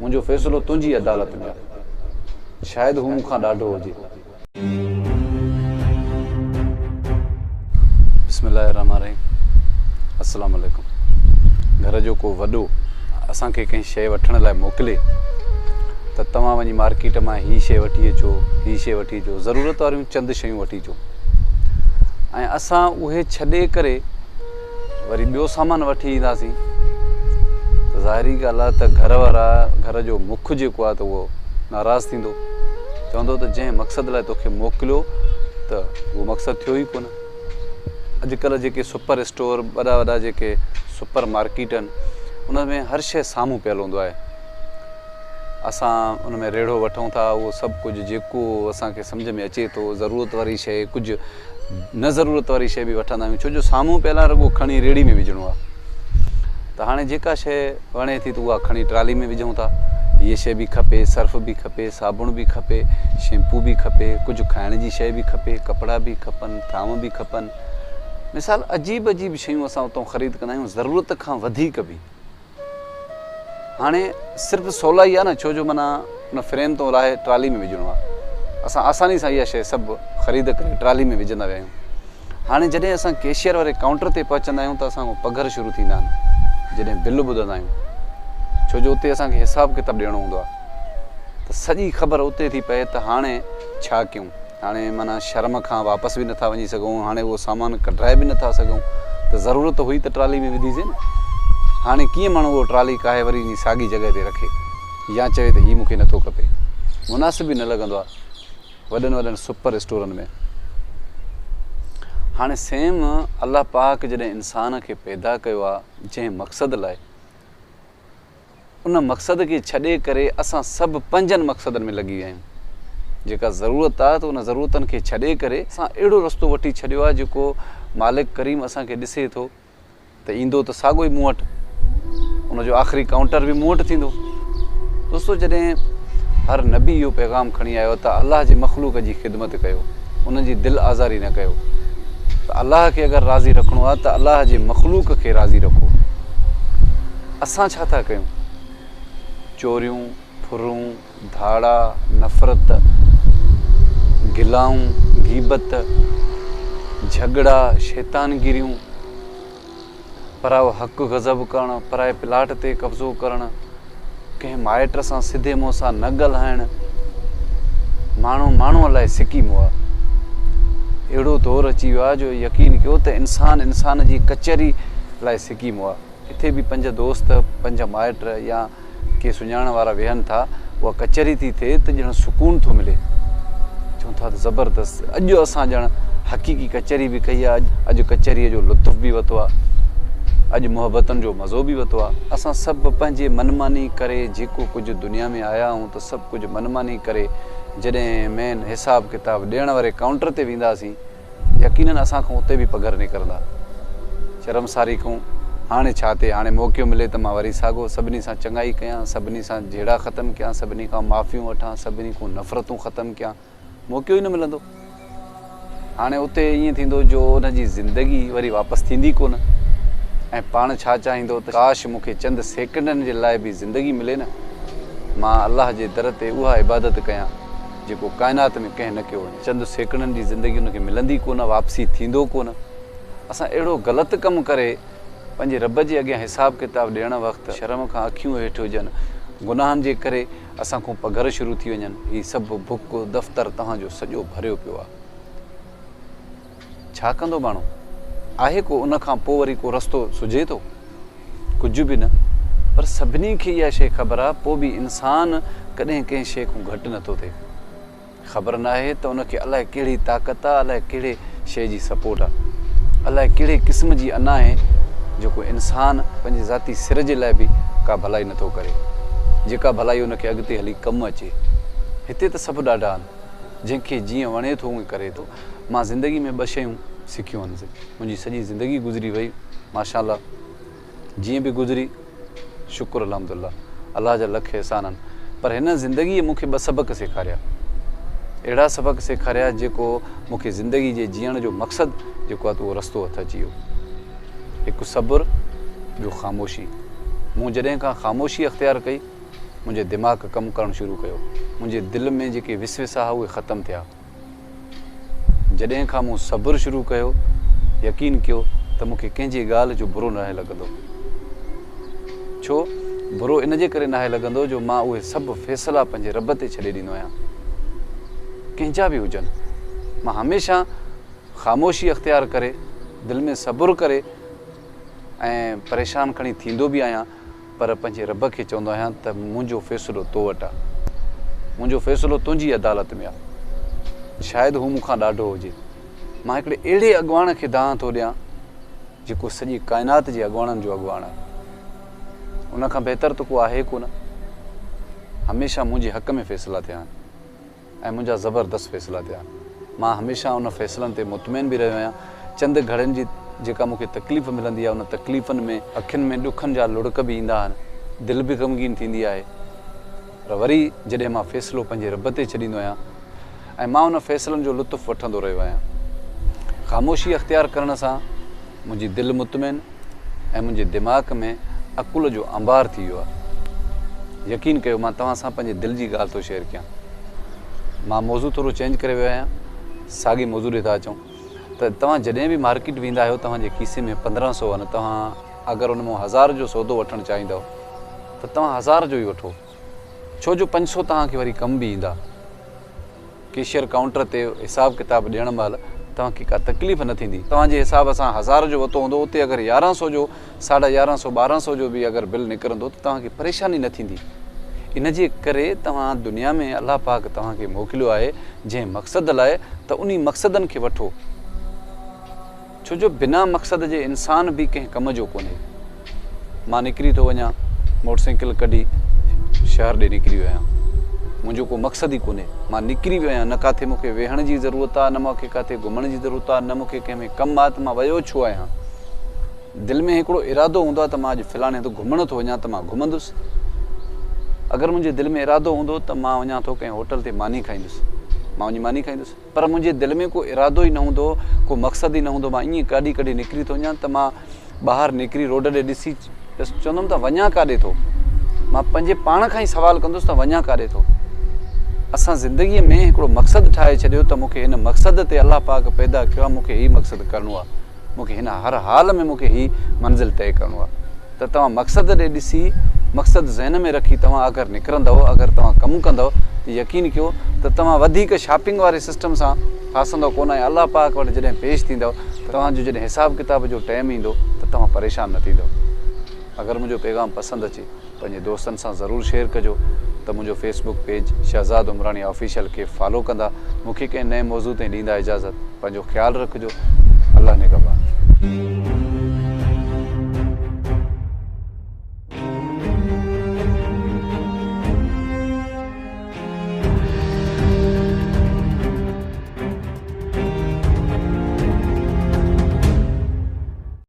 منهنجو فيصلو تنهنجي عدالت ۾ آ. شايد هو مون کان ڏاڍو هجي. بسم الله الرحمٰن الرحيم السلام عليڪم گهر جو ڪو وڏو اسان کي ڪنهن شيء وٺڻ لاء موڪلي ته توهان وڃي مارڪيٽ مان هي شيء وٺي اچو هي شيء وٺي اچو ضرورت واريون چند شيون وٺي اچو ۽ اسان اهي ڇڏي ڪري وري ٻيو سامان وٺي اينداسين ته ظاهري ڳالهه آهي ته گهر وارا گهر جو مک جيڪو آهي ته اهو ناراض ٿيندو چوندو ته جنهن مقصد لاء توکي موڪليو ته اهو مقصد ٿيو ئي ڪونه. اڄڪلهه جيڪي سپر اسٽور وڏا وڏا جيڪي سپر مارڪيٽ آهن ان ۾ هر شيء سامهون پيل هوندو آهي اسان ان ۾ ريڙهو وٺون ٿا اهو سڀ ڪجهه جيڪو اسان کي سمجهه ۾ اچي ٿو ضرورت واري شيء ڪجهه نه ضرورت واري شيء به وٺندا آهيون ڇو جو سامهون پيل آهي رڳو کڻي ريڙهي ۾ وجهڻو آهي ته هاڻي جيڪا شيء وڻي ٿي ته اها کڻي ٽرالي ۾ وجهون ٿا هيء شيء به کپي سرف به کپي صابڻ به کپي شيمپو به کپي ڪجهه کائڻ جي شيء به کپي ڪپڙا به کپن ٿانو به کپن مثال عجيب عجيب شيون اسان اتان خريد ڪندا آهيون ضرورت کان وڌيڪ به هاڻي صرف سولائي آهي نه ڇو جو معنيٰ ان فريم تون لاهي ٽرالي ۾ وجهڻو آهي اسان آساني سان اها شيء سڀ خريد ڪري ٽرالي ۾ وجهندا ويا آهيون هاڻي جڏهن اسان ڪيشيئر واري ڪائونٽر تي پهچندا آهيون ته اسان کان پگهر شروع ٿيندا آهن جڏهن بل ٻڌندا آهيون ڇو جو اتي اسان کي حساب ڪتاب ڏيڻو هوندو آهي ته سڄي خبر اتي ٿي پئي ته هاڻي ڇا ڪيون هاڻي معنيٰ شرم کان واپس به نٿا وڃي سگهون، هاڻي اهو سامان ڪڍرائي به نٿا سگهون ته ضرورت هئي ته ٽرالي ۾ وڌيسين نه. هاڻي ڪيئن ماڻهو اهو ٽرالي ڪاهي وري وڃي ساڳي جڳهه تي رکي يا چوي ته هي مون کي نٿو کپي. مناسب به نه لڳندو آهي وڏن وڏن سپر اسٽورن ۾. هاڻي سيم الله پاڪ جڏهن انسان کي پيدا ڪيو آهي جنهن مقصد لاء ان مقصد کي ڇڏي ڪري اسان سڀ پنهنجن مقصدن ۾ لڳي ويا آهيون. جيڪا ضرورت آهي ته ان ضرورتن کي ڇڏي ڪري اسان اهڙو رستو وٺي ڇڏيو آهي جيڪو مالڪ ڪريم اسان کي ڏسي ٿو ته ايندو ته ساڳو ئي مون وٽ ان جو آخري ڪائونٽر به مون وٽ ٿيندو. دوستو جڏهن هر نبي اهو پيغام کڻي آيو ته الله جي مخلوق جي خدمت ڪيو انهن جي دل آزاري نه ڪيو ته الله کي اگر راضي رکڻو آهي ته الله جي مخلوق کي راضي رکو. اسان ڇا ٿا ڪيون؟ چوريون، ڦرون، ڌاڙا، نفرت، گلائون، غيبت، جهڳڙا، شيطانگيريون، پرائو حق غضب ڪرڻ، پرائي پلاٽ تي قبضو ڪرڻ، ڪنهن مائٽ سان سڌي منهن سان نه ڳالهائڻ، ماڻهو ماڻهوء لاء سڪي مئو آهي. اهڙو دور اچي ويو آهي جو يقين ڪيو ته انسان انسان جي ڪچهري لاء سڪي مئو آهي. ڪٿي به پنج دوست، پنج مائٽ يا ڪي سڃاڻڻ وارا ويهن ٿا، اها ڪچهري ٿي ٿئي ته ڄڻ سڪون ٿو ملي. چون ٿا ته زبردست، اڄ اسان ڄڻ حقيقي ڪچهري به ڪئي آهي، اڄ ڪچهريء جو لطف به ورتو آهي، اڄ محبتن جو مزو به ورتو آهي. اسان سڀ پنهنجي منماني ڪري جيڪو ڪجهه دنيا ۾ آيا آهيون ته سڀ ڪجهه منماني ڪري جڏهن مين حساب ڪتاب ڏيڻ واري ڪائونٽر تي وينداسين، يقينن اسان کان اتي به پگهر نڪرندا. شرمساري کان هاڻي ڇا ٿئي؟ هاڻي موقعو ملي ته مان وري ساڳو سڀني سان چڱائي ڪيان، سڀني سان جهيڙا ختم ڪيان، سڀني کان معافيون وٺان، سڀني کان نفرتون ختم ڪيان. موقعو ئي نه ملندو. هاڻي اتي ائين ٿيندو جو ان جي زندگي وري واپس ٿيندي ڪونه ۽ پاڻ ڇا چاهيندو ته ڪاش مون کي چند سيڪنڊن جي لاء به زندگي ملي نه، مان الله جي در تي اها عبادت ڪيان. جيڪو ڪائنات ۾ ڪنهن نه ڪيو وڃي. چند سيڪڙن جي زندگي ان کي ملندي ڪونه، واپسي ٿيندو ڪونه. اسان اهڙو غلط ڪم ڪري پنهنجي رب جي اڳيان حساب ڪتاب ڏيڻ وقت شرم کان اکيون هيٺ هجن، گناهن جي ڪري اسان کان پگهر شروع ٿي وڃن، هي سڀ بڪ دفتر توهان جو سڄو ڀريو پيو آهي. ڇا ڪندو ماڻهو؟ آهي ڪو ان کان پوء وري ڪو رستو سجهي ٿو؟ ڪجهه به نه. پر سڀني کي اها شيء خبر آهي، پوء به انسان ڪڏهن ڪنهن شيء کان گهٽ نه ٿو ٿئي. خبر ناهي ته ان کي الائي ڪهڙي طاقت آهي، الائي ڪهڙي شيء جي سپورٽ آهي، الائي ڪهڙي قسم جي انا آهي جيڪو انسان پنهنجي ذاتي سر جي لاء به ڪا ڀلائي نه ٿو ڪري، جيڪا ڀلائي ان کي اڳتي هلي ڪم اچي. هتي ته سڀ ڏاڍا آهن، جنهن کي جيئن وڻي ٿو اونئين ڪري ٿو. مان زندگي ۾ ٻه شيون سکيون آهن. منهنجي سڄي زندگي گذري وئي ماشاء الله جيئن به گذري شڪر الحمد الله الله جا لک احسان آهن پر هن زندگيء مون کي ٻه سبق سيکاريا اهڙا سبق سيکاريا جيڪو مون کي زندگي جي جيئڻ جو مقصد جيڪو آهي اهو رستو هٿ اچي ويو هڪ صبر ٻيو خاموشي مون جڏهن کان خاموشي اختيار ڪئي منهنجي دماغ ڪم ڪرڻ شروع ڪيو. منهنجي دل ۾ جيڪي وسوسا ها اهي ختم ٿيا. جڏهن کان مون صبر شروع ڪيو، يقين ڪيو ته مون کي ڪنهن جي ڳالهه جو برو ناهي لڳندو. ڇو؟ برو ان جي ڪري ناهي لڳندو جو مان اهي سڀ فيصلا پنهنجي رب تي ڇڏي ڏيندو آهيان. ڪنهن جا به هجن. مان هميشه خاموشي اختيار ڪري، دل ۾ صبر ڪري ۽ پريشان کڻي ٿيندو به آهيان پر پنهنجي رب کي چوندو آهيان ته منهنجو فيصلو تو وٽ آ. منهنجو فيصلو تنهنجي عدالت ۾ آ. شايد هو مون کان ڏاڍو هجي. مان هڪڙي اهڙي اڳواڻ کي دانهن ٿو ڏيان جيڪو سڄي ڪائنات جي اڳواڻن جو اڳواڻ آهي. ان کان بهتر ته ڪو آهي ڪونه. هميشه منهنجي حق ۾ فيصلا ٿيا آهن. ۽ منهنجا زبردست فيصلا ٿيا. مان هميشه ان فيصلن تي مطمئن به رهيو آهيان. چند گهڙين جي جيڪا مون کي تڪليف ملندي آهي ان تڪليفن ۾ اکين ۾ ڏکن جا لڙڪ به ايندا آهن، دل به غمگين ٿيندي آهي پر وري جڏهن مان فيصلو پنهنجي رب تي ڇڏيندو آهيان ۽ مان ان فيصلن جو لطف وٺندو رهيو آهيان. خاموشي اختيار ڪرڻ سان منهنجي دل مطمئن ۽ منهنجي دماغ ۾ عقل جو انبار ٿي ويو آهي. يقين ڪيو مان توهان سان پنهنجي دل جي ڳالهه ٿو شيئر ڪيان. مان موضوع ٿورو چينج ڪري ويو آهيان ساڳي موضوع ڏي ٿا اچون ته توهان جڏهن به مارڪيٽ ويندا آهيو توهان جي کيسي ۾ 15 سو آهن توهان اگر ان مان هزار جو سودو وٺڻ چاهيندؤ ته توهان هزار جو ئي وٺو ڇو جو 500 توهان کي وري ڪم به ايندا. ڪيشيئر ڪائونٽر تي حساب ڪتاب ڏيڻ مهل توهان کي ڪا تڪليف نه ٿيندي. توهان جي حساب سان هزار جو وتو هوندو اتي اگر يارهن سو جو، ساڍا يارهن سو، ٻارهن سو جو به اگر بل نڪرندو ته توهان کي پريشاني نه ٿيندي. ان جي ڪري توهان دنيا ۾ الله پاڪ توهان کي موڪليو آهي جنهن مقصد لاء ته انهي مقصدن کي وٺو. ڇو جو بنا مقصد جي انسان به ڪنهن ڪم جو ڪونهي. مان نڪري ٿو وڃان، موٽر سائيڪل ڪڍي شهر ڏي نڪري ويو آهيان. منهنجو ڪو مقصد ئي ڪونهي. مان نڪري ويو آهيان، نه ڪاٿي مون کي ويهڻ جي ضرورت آهي، نه مون کي ڪاٿي گهمڻ جي ضرورت آهي، نه مون کي ڪنهن ۾ ڪم آهي ته مان ويو ڇو آهيان. دل ۾ هڪڙو ارادو هوندو آهي ته مان اڄ فلاڻي هنڌ گهمڻ ٿو وڃان ته مان گهمندس. اگر منهنجي دل ۾ ارادو هوندو ته مان وڃان ٿو ڪنهن هوٽل تي ماني کائيندس، مان وڃي ماني کائيندس. پر منهنجي دل ۾ ڪو ارادو ئي نه هوندو، ڪو مقصد ئي نه هوندو، مان ائين گاڏي ڪڍي نڪري ٿو وڃان ته مان ٻاهر نڪري روڊ ڏي ڏسي چوندم ته وڃان ڪاڏي ٿو؟ مان پنهنجي پاڻ کان ئي سوال ڪندس ته وڃان ڪاڏي ٿو؟ اسان زندگيء ۾ هڪڙو مقصد ٺاهي ڇڏيو ته مون کي هن مقصد تي الله پاڪ پيدا ڪيو آهي، مون کي هي مقصد ڪرڻو آهي. مون کي هن هر حال ۾ مون کي هي منزل طئي ڪرڻو آهي ته توهان مقصد ڏي ڏسي مقصد ذهن ۾ رکي توهان اگر نڪرندؤ اگر توهان ڪم ڪندؤ ته يقين ڪيو ته توهان وڌيڪ شاپنگ واري سسٽم سان ڦاسندؤ ڪونه ۽ الله پاڪ وٽ جڏهن پيش ٿيندؤ ته توهان جو جڏهن حساب ڪتاب جو ٽائيم ايندو ته توهان پريشان نه ٿيندؤ اگر منهنجو پيغام پسند اچي. پنهنجي دوستن سان ضرور شيئر ڪجو ته منهنجو Facebook page Shahzad Umrani official کي فالو ڪندا مون کي ڪنهن نئين موضوع تائين ڏيندا اجازت پنهنجو خيال رکجو الله نگهبان.